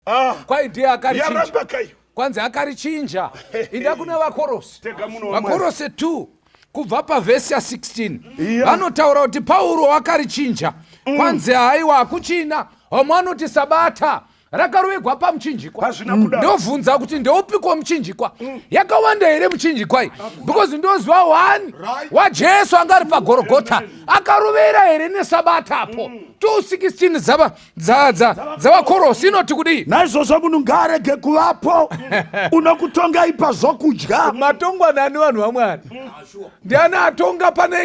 Ah, Kwai ndiye akarichinja. Yaramba kayo. Kwanzi akarichinja. Inda kuna Vakorose. Tega muno wamwari. Vakorose 2 kubva pavhesi ya16 Iya. vanotaura kuti Pauro wakarichinja. Kwanzi haiwa, hakuchina. Vamwe vanoti sabata rakarovegwa pamuchinjikwa. Hazvina kudaro. Ndobvunza kuti ndeupiko muchinjikwa? Yakawanda here muchinjikwa iyi? Because ndoziva one waJesu anga ari paGorogota. Akarovera here nesabatapo? 216 dzavaKorosi inoti kudii? Naizvozvo munhu ngaarege kuvapo unokutongai pazvokudya. Matongwa nani, vanhu vaMwari? Ndiani atonga pane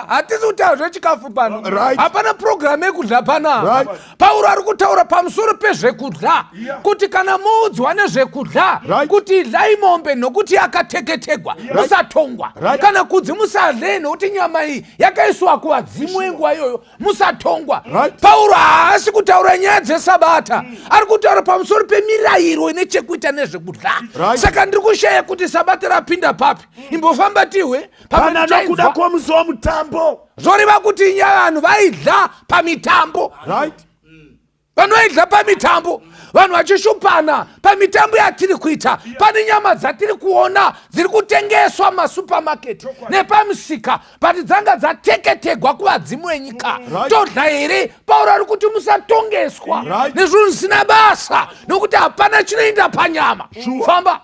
hatisi kutaura zvechikafu pano. Hapana purogiramu yekudya panapa. Pauro ari kutaura pamusoro pezvekudya, kuti kana muudzwa nezvekudya kuti idlai mombe nokuti yakateketegwa, musatongwa. Kana kudzi musadle nokuti nyama iyi yakaiswa kuvadzimu enguva iyoyo, musatongwa. Pauro haasi kutaura nyaya dzesabata, ari kutaura pamusoro pemirayiro ine chekuita nezvekudya. Saka ndiri kushaya kuti sabata rapinda papi. Imbofamba tihwe. Kana nokuda kwomusi womutambo. Zvoreva kuti inyaya vanhu vaidya pamitambo. Vanhu vaidya pamitambo, vanhu vachishupana pamitambo yatiri kuita. Pane nyama dzatiri kuona dziri kutengeswa masupamaketi nepamisika, but dzanga dzateketegwa kuvadzimu venyika. Todya here? Pauro ari kuti musatongeswa nezvinhu zvisina basa, nokuti hapana chinoenda panyama. Famba.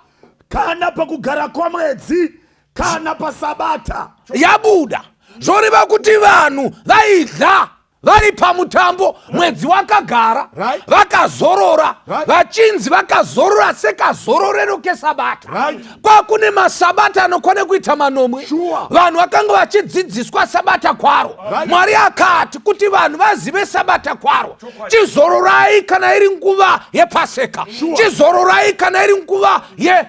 Kana pakugara kwomwedzi, kana pasabata. Yabuda. Zvoreva kuti vanhu vaidya vari pamutambo, mwedzi wakagara, vakazorora. Vachinzi vakazorora sekazororero kesabata. Kwakune masabata anokwana kuita manomwe. Vanhu vakanga vachidzidziswa sabata kwaro. Mwari akati kuti vanhu vazive sabata kwaro, chizororai kana iri nguva yepaseka, chizororai kana iri nguva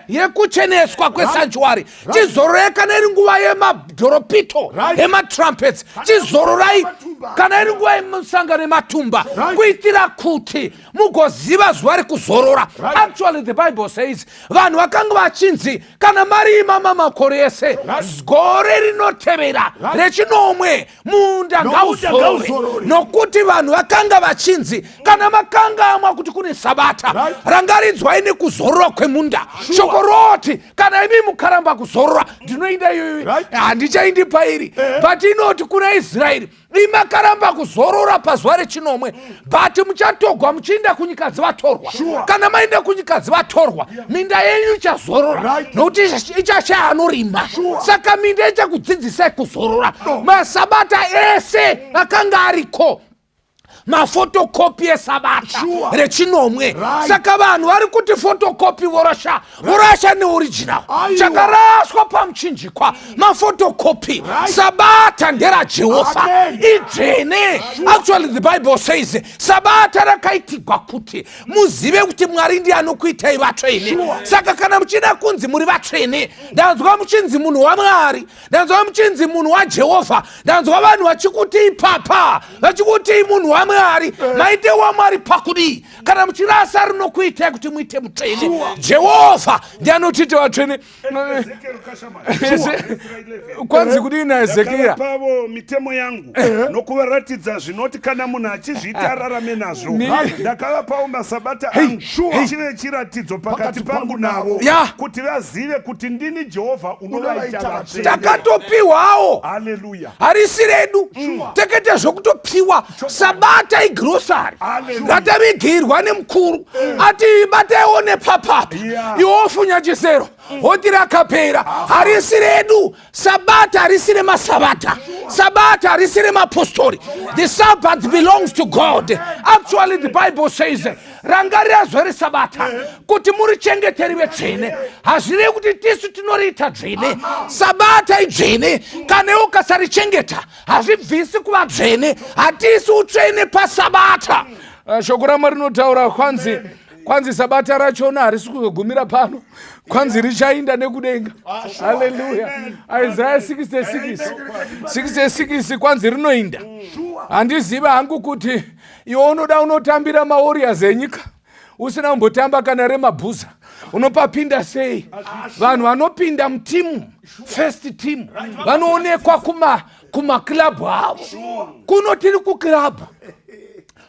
yekucheneswa kwesanctuary, chizororai kana iri nguva yemadhoropito, yematrumpets, chizororai kana iri nguva yemusangano yematumba, kuitira kuti mugoziva zuva rekuzorora. Actually, the Bible says vanhu vakanga vachinzi kana marima mamakore ese, gore rinotevera rechinomwe munda Nomunda ngauzorore, ngauzorore. Nokuti vanhu vakanga vachinzi kana makangamwa kuti kune sabata, rangaridzwai nekuzorora kwemunda. Shoko roti kana imi mukaramba kuzorora, ndinoinda iyoyo, handichaindi pairi. But inoti kuna Israeri, imakaramba kuzorora pazuva rechinomwe, but muchatogwa muchiinda kunyika dzevatorwa. Kana maenda kunyika dzevatorwa, minda yenyu ichazorora, nokuti ichashaya anorima. Saka minda ichakudzidzisai kuzorora. Masabata ese akanga ariko maphotocopy esabata rechinomwe. Saka vanhu vari kuti photocopy vorasha, vorasha neoriginal. Aiwa. Chakaraswa pamuchinjikwa maphotocopy. Sabata nderaJehovha. Amen. Idzvene. Actually, the Bible says sabata rakaitigwa kuti muzive kuti Mwari ndiye anokuitai vatsvene. Saka kana muchida kunzi muri vatsvene, ndanzwa muchinzi munhu waMwari, ndanzwa muchinzi munhu waJehovha, ndanzwa vanhu vachikuti ipapa, vachikuti munhu waMwari, maite waMwari pakudii kana muchirasa rinokuitai kuti muite mutsvene? Jehovha ndiye anotiite vatsvene. Ezekiel Kashamani. Verse 11. Kwanzi kudii naEzekiya? Ndakavapavo mitemo yangu nokuvaratidza zvinoti kana munhu achizviita ararame nazvo. Ndakavapawo masabata angu chive chiratidzo pakati pangu navo, kuti vazive kuti ndini Jehovha unovaita Unovaita vatsvene. Takatopiwawo. Haleluya. Harisi redu, tekete zvokutopiwa. Sabata igrocery Hallelujah. ratavigirwa nemukuru, ati bataiwo nepapapa. Iwe wofunya chisero, hoti rakapera. Harisi redu sabata, harisi remasabata. Sabata harisi remapostori. The Sabbath belongs to God. Actually, the Bible says rangarira zuva resabata kuti murichengeteri vetsvene. Hazvirevi kuti tisu tinoriita dzvene. Sabata idzvene. Kana iwe ukasarichengeta, hazvibvisi kuva dzvene. Hatisi utsvene pasabata. Shoko raMwari rinotaura, kwanzi sabata rachona harisi kuzogumira pano, kwanzi richainda nekudenga. Haleluya. Isaya 66 66, kwanzi rinoinda. Handizivi hangu kuti iwe unoda unotambira mawarriors enyika usina kumbotamba kana remabhuza, unopapinda sei? Vanhu vanopinda mutimu, first team, vanoonekwa kumaclub avo. Kuno tiri kuclub.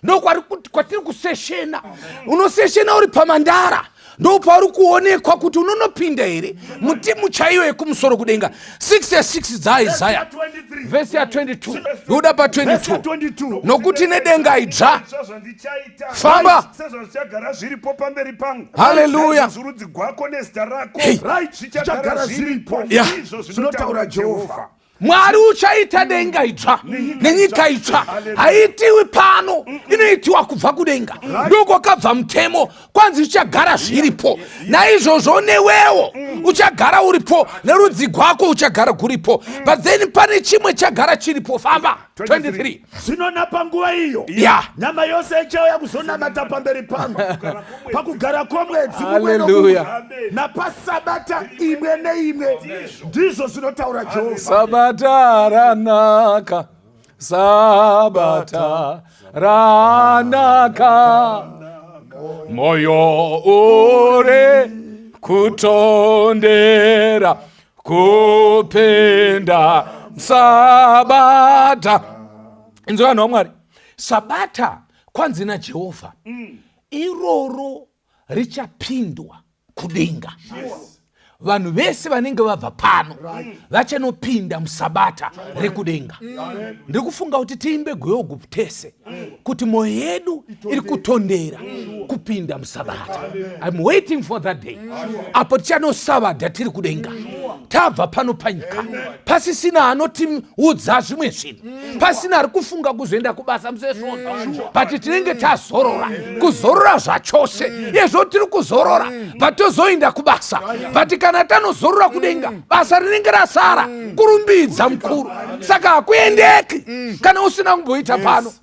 Ndokwatiri kuseshena. Unoseshena uri pamandara, ndopauri kuonekwa kuti unonopinda here mutimu chaiyo yekumusoro kudenga. 66 dzaIsaya, vhesi ya22, ndoda pa22. Nokuti nedenga idzva. Famba. Sezvazvichagara zviripo pamberi pangu. Haleluya. Rudzi gwako nezita rako zvichagara zviripo. Izvo zvinotaura Jehovha. Mwari uchaita denga itsva nenyika itsva. Haitiwi pano, inoitiwa kubva kudenga. Ndokwakabva mutemo, kwanzi zvichagara zviripo. Naizvozvo newewo uchagara uripo, nerudzi gwako uchagara guripo. But then pane chimwe chagara chiripo. Famba, 23. Zvino napanguva iyo nyama yose ichauya kuzonamata pamberi pangu pakugara kwomwedzi mumwe nomumwe, napasabata imwe neimwe, ndizvo zvinotaura Jehovha. Sabata ranaka, sabata ranaka, moyo uri kutondera kupinda sabata. Inzwa, vanhu vaMwari, sabata kwanzi naJehovha iroro richapindwa kudenga. Vanhu vese vanenge vabva pano vachanopinda musabata rekudenga. Ndiri kufunga kuti tiimbe gweogu tese kuti mwoyo yedu iri kutondera kupinda musabata. I'm waiting for that day apo tichanosavadha tiri kudenga, tabva pano panyika, pasisina anotiudza zvimwe zvinhu, pasina ari kufunga kuzoenda kubasa musi wesvondo, but tinenge tazorora, kuzorora zvachose. Izvo tiri kuzorora, but tozoenda kubasa. But kana tanozorora kudenga, basa rinenge rasara kurumbidza mukuru. Saka hakuendeki kana usina kumboita pano.